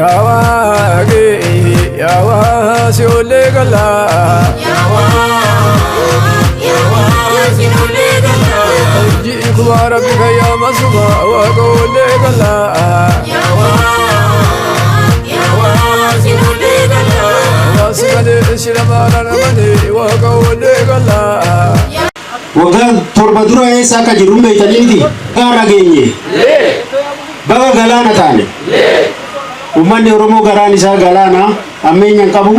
Yaa waaqi yaa waa si olee galaa. Yaa waa si olee galaa. Jiikuma rabbi kayyaa masuma waaqa olee galaa. Yaa waa si olee galaa. Waasi malee shira malee waaqa olee galaa. Waggaa 7 dura eessa akka jiru beektanii miti? Gaara geenye. Baga galaana taane. Uummanni Oromoo garaan isaa galaana, hammeenya hin qabu.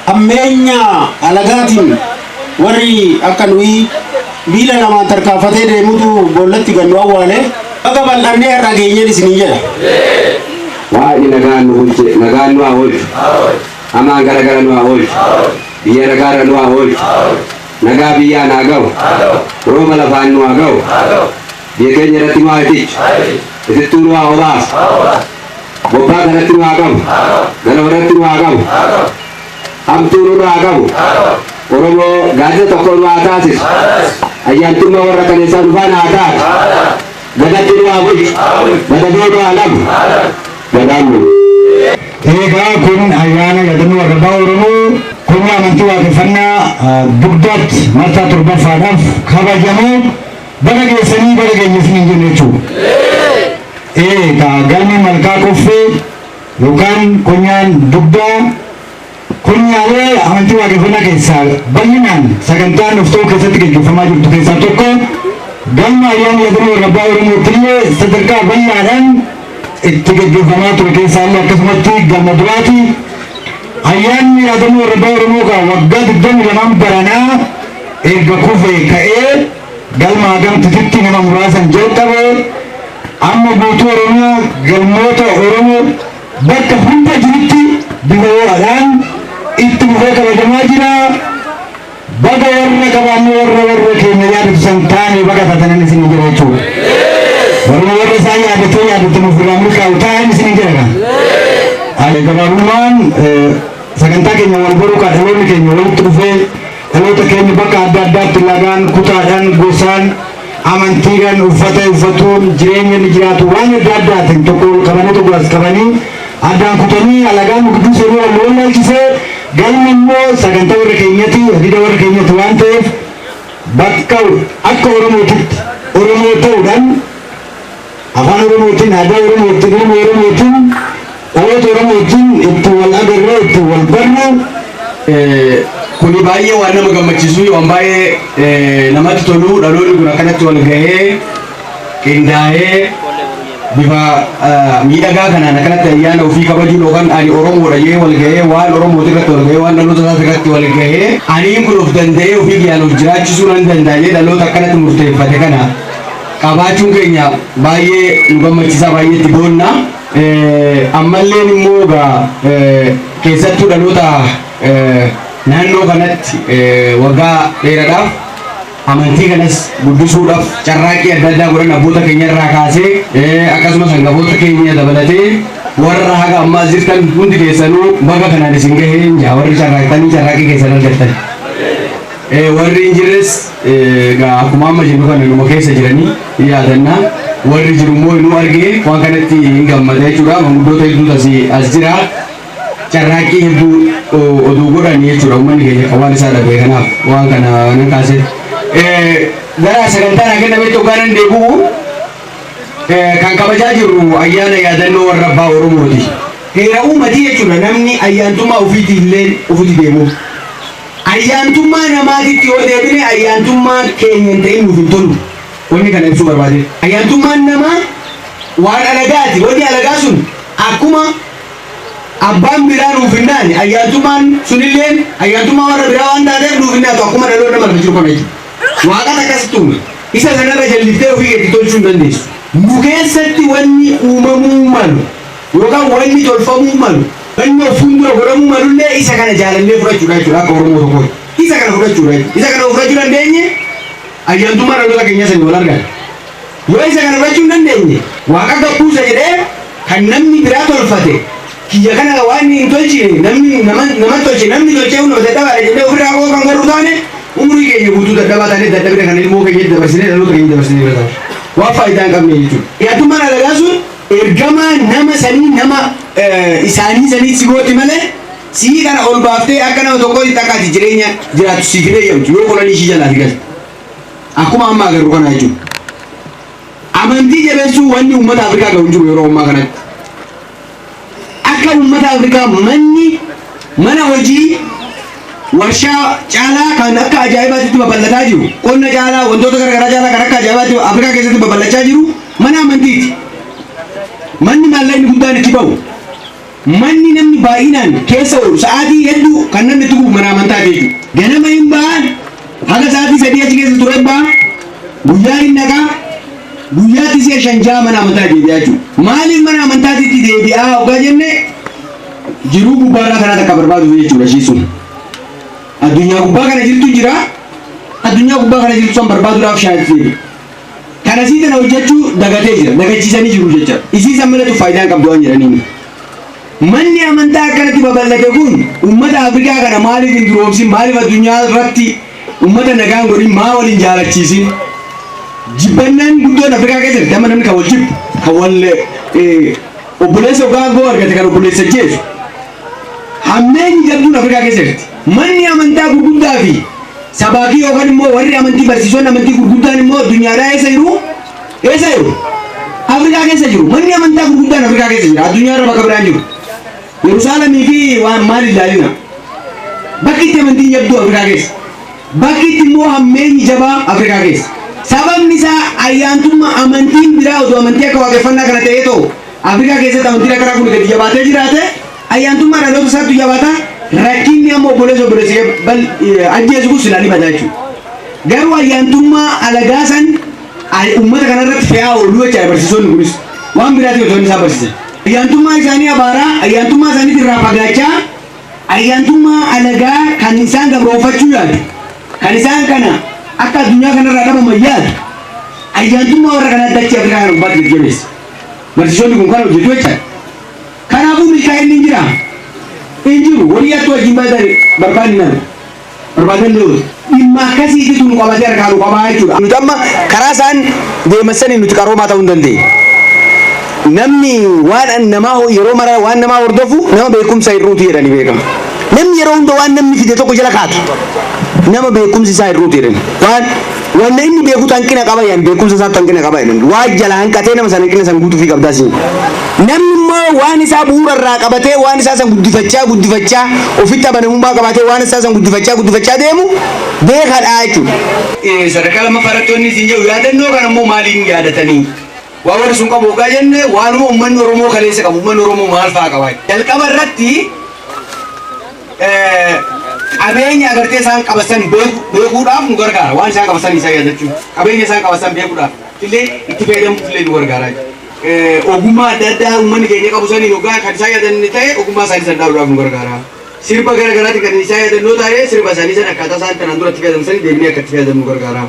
Hammeenya alagaatiin warri akka nuyi miila lamaan tarkaanfatee deemutu boollatti gannu awwaale. Baga bal'annee har'a geenyeen isiniin jedha. Waaqni nagaan nu bulche, nagaan nu haa oolchu. Hamaan garagara nu haa oolchu. Biyya nagaarra nu haa oolchu. Nagaa biyyaan haa ga'u. Rooba lafaan nu haa ga'u. Biyya keenya irratti nu haa itichu. Itittuu nu haa obaasu. Bobbaa kanatti nu haa qabu. Gara warratti nu haa qabu. Hamtuu nurra haa qabu. Oromoo gaaddisa tokko nu haa taasisu. Ayyaantummaa warra kaleessaa nu faana haa taatu. Gadatti nu haa bulchu. Gadadoo nu haa labu. Gadaan nu. Egaa kun ayyaana yaadannoo warra abbaa Oromoo kun amantii waaqeffannaa dugdaatti marsaa 7ffaadhaaf kabajamu baga geessanii baga geenyesanii jennu jechuudha. Egaa galmi malkaa qoffee yookaan konyaan dugdaa konyaalee amantii waaqeffannaa keessaa bal'inaan sagantaan of ta'uu keessatti gaggeeffamaa jirtu keessaa tokko galma ayyaana yaadannoo warra abbaa Oromootti illee sadarkaa bal'aadhaan itti gaggeeffamaa ture keessaa illee akkasumatti galma duraati. Ayyaanni yaadannoo warra abbaa Oromoo kan waggaa 22 baranaa erga kufee ka'ee galma hagamtititti nama muraasan jalqabe amma guutuu Oromiyaa galmoota Oromoo bakka hunda jirutti bifa ho'aadhaan itti fufee kabajamaa jira. Baga warra qabaannee warra warra keenya yaadatu san taane baga taatanan isin jira jechuudha. Warra warra isaa yaadatee yaadatu nuuf irraa milkaa'u ta'an isin jira kan. Gabaabummaan sagantaa keenya wal baruu kan dhaloonni keenya walitti dhufee dhaloota keenya bakka adda addaatti lagaan, kutaadhaan, gosaan, amantiidhaan, uffata uffatuun, jireenya inni jiraatu waan adda addaatiin tokko ol qabanii tokko as qabanii addaan kutanii alagaan gidduu seenuu wal wallaalchisee galmi immoo sagantaa warra keenyati, hadiida warra keenyati waan ta'eef bakka akka Oromootitti Oromoo ta'uudhaan afaan Oromootiin, aadaa Oromootiin, ilma Oromootiin, dhaloota Oromootiin itti wal agarree itti wal barru. Kuni baay'ee waan nama gammachiisu, waan baay'ee namatti tolu, dhaloonni kun akkanatti wal gahee qindaa'ee bifa miidhagaa kanaan akkanatti ayyaana ofii kabajuun yookaan ani Oromoodha jedhee wal gahee waan Oromooti irratti wal gahee waan dhaloota isaas irratti wal gahee aniin kun of danda'ee ofii kiyyaan of jiraachisuu nan danda'a jedhee dhaloota akkanatti murteeffate kana qabaachuun keenya baay'ee nu gammachiisa, baay'ee itti boonna. Ammalleen immoo egaa keessattuu dhaloota naannoo kanatti waggaa dheeraadhaaf amantii kanas guddisuudhaaf carraaqqii adda addaa godhan abboota keenya irraa kaasee akkasumas hangafoota keenya dabalatee warra haga ammaa jirtan hundi keessanuu baga kanaan isin gahee jaa warri carraaqxanii carraaqqii keessan argattan. Warri hin jirres egaa akkuma amma jennu kana numa keessa jiranii yaadanna. Warri jiru immoo nu argee waan kanatti hin gammada jechuudha. Manguddoota hedduutu as jira. Carraaqqii hedduu oduu godhan jechuudha. Uummanni keenya kan waan isaa dhabe kanaaf waan kana nan kaase. Gara sagantaa naa kennametti hoggaa nan deebi'u kan kabajaa jirru ayyaana yaadannoo warra abbaa Oromooti. Heera uummatii jechuudha namni ayyaantummaa ofiitii illee ofitti deemu. Ayyaantummaa namaatitti yoo deebine ayyaantummaa keenya hin ta'in nuuf hin tolu. Wanni kana ibsuu barbaade. Ayyaantummaan namaa waan alagaati. Wanni alagaa sun akkuma abbaan biraa nuuf hin taane ayyaantummaan sunillee ayyaantummaa warra biraa waan taateef nuuf hin taatu akkuma dhaloonni nama lafa jiru kana jechuudha. Waaqatu akkasitti uume. Isa sanarra jalliftee ofii keetti tolchuu hin dandeessu. Nu keessatti wanni uumamuu malu yookaan wanni tolfamuu malu wanni of fuuldura godhamuu malullee isa kana jaalannee fudhachuudha jechuudha akka Oromoo tokkootti. Isa kana fudhachuudha jechuudha. Isa kana fudhachuu dandeenye ayyaantummaa dhaloota keenyaa sanii wal argata. Yoo isa kana fudhachuu hin dandeenye waaqa gabbuusa jedhee kan namni biraa tolfate kiyya kana waan hin tolchine namni nama tolche namni tolchee hunda dadhabaadha jennee ofirraa koo kan garuu taane umurii keenya guutuu dadhabaa taanee dadhabina kana ilmoo keenya dabarsinee dhaloota keenya dabarsinee bira ta'a. Waan faayidaa hin qabne jechuudha. Ayyaantummaan alagaa sun ergama nama sanii nama Isaanii sanii si gooti malee sii kana ol baaftee akka nama tokkootti takka ati jireenya jiraatu siif hin eeyyamtu yoo kolonii ishii jalaa si galte. Akkuma amma agarru kana jechuudha. Amantii jabeessuu wanni uummata Afrikaa gahu hin jiru yeroo ammaa kanatti. Akka uummata Afrikaa manni mana hojii warshaa caalaa kan akka ajaa'ibaatti babal'ataa jiru, qonna caalaa, wantoota garaagaraa caalaa kan akka ajaa'ibaatti Afrikaa keessatti babal'achaa jiru mana amantiiti. Manni maallaqni guddaan itti bahu, manni namni baay'inaan keessa oolu, sa'aatii hedduu kan namni itti gubu mana amantaa jechuudha. Ganama hin ba'an, haga sa'aatii 3 achi keessa ture ba'a, guyyaa hin dhaqaa, guyyaatti si'a 5 6 mana amantaa deebi'aa jechuudha. Maaliif mana amantaatitti deebi'aa hoggaa jenne, jiruu gubbaarraa kanaa takka barbaaduuf jechuudha ishii sun. Addunyaa gubbaa kana jirtu jira, addunyaa gubbaa kana jirtu san barbaaduudhaaf shaayatti deebi'a. Kana sii tana hojjechuu dagatee jira, dagachiisanii jiru jecha. Isii san malatu faayidaa hin qabdu waan jedhaniin. Manni amantaa akkanatti babal'ate kun uummata Afrikaa kana maaliif hin duroomsin, maaliif addunyaa irratti uummata nagaan godhin, maa waliin jaalachiisin? Jibbannaan guddoon Afrikaa keessa jirti. Amma namni kan wal jibbu, kan wal obboleessa hoggaa aangoo argate kan obboleessa jeesu. Hammeenyi jabduun Afrikaa keessa jirti. Manni amantaa gurguddaa fi sabaakii yookaan immoo warri amantii, barsiisonni amantii gurguddaan immoo addunyaadhaa eessa jiru? Eessa jiru? Afrikaa keessa jiru. Manni amantaa gurguddaan Afrikaa keessa jira. Addunyaa irra bakka biraan jiru. Yerusaalemii fi waan maal ilaalina? Bakki itti amantiin jabduu Afrikaa keessa. Bakki itti immoo hammeenyi jabaa Afrikaa keessa. Sababni isaa ayyaantummaa amantiin biraa odoo amantii akka waaqeffannaa kana ta'ee ta'u Afrikaa keessatti amantiin akkanaa kun gadi jabaatee jiraate, ayyaantummaa dhaloota isaatu jabaata, rakkinni amma obboleessa obboleessa ajjeesu kun silaa ni badaa jechuudha. Garuu ayyaantummaa alagaa san uummata kanarratti fe'aa ooluu jechaadha barsiisonni kunis. Waan biraati otoo inni isaan barsiisan. Ayyaantummaa isaanii abaaraa, ayyaantummaa isaaniitti irraa fagaachaa, ayyaantummaa alagaa kan isaan gabroonfachuu yaadu, kan isaan kana akka addunyaa kanarraa dhabaman yaadu, ayyaantummaa warra kanaa dachee Afrikaa kana gubbaatti gadi jabeessa. Barsiisonni kun kana hojjetu jechaadha. Kanaafuu milkaa'inni hin jiraa? Hin jiru. Walii hattuu wajjin barbaanni nama. Barbaadan looti. Dhimma akkasiitu nu qabatee harkaa nu qabaa jechuudha. Nuti amma karaa isaan deeman sanii nuti qaroomaa ta'uu hin dandeenye. Namni waan namaa yeroo mara waan namaa hordofu nama beekumsa hir'uuti jedhanii beekama. Namni yeroo hunda waan namni fide tokko jala kaatu nama beekumsi isaa hir'uuti jedhani. Waan wanna inni beekutu hanqina qaba jedhan, beekumsa isaatu hanqina qaba jedhan. Waa jala hanqatee nama sana hanqina san guutuufii qabdaa siin. Namni immoo waan isaa bu'uura irraa qabatee waan isaa san guddifachaa guddifachaa ofitti amanamummaa qabaatee waan isaa san guddifachaa guddifachaa deemu beekadha jechuudha. Sadarkaa lammaffaa irratti wanni isin jedhu, yaadannoo kana immoo maaliin yaadatanii? Waan warri sun qabu hoggaa jenne, waanuma uummanni Oromoo kaleessa qabu, uummanni Oromoo maal fa'aa qaba? Jalqaba irratti qabeenya agartee isaan qabasan beekuudhaaf nu gargaara. Waan isaan qabasan isaa yaadachuun qabeenya isaan qabasan beekuudhaaf illee itti fayyadamuuf illee nu gargaara. Ogummaa adda addaa uummanni keenya qabu saniin hoggaa kan isaan yaadanne ta'e, ogummaa isaanii san dhaaluudhaaf nu gargaara. Sirba gara garaatiin kan isaan yaadannoo ta'e, sirba isaanii san akkaataa isaan kanaan dura itti fayyadaman sanii deebinee akka itti fayyadamnu nu gargaara.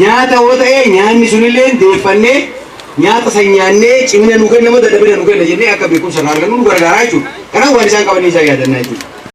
Nyaata yoo ta'e, nyaanni sunillee deeffannee nyaata san nyaannee cimina nu kenna moo dadhabina nu kenna jennee akka beekumsa irraa argannu nu gargaara jechuudha. Kanaaf waan isaan qaban isaan yaadannaa jechuudha.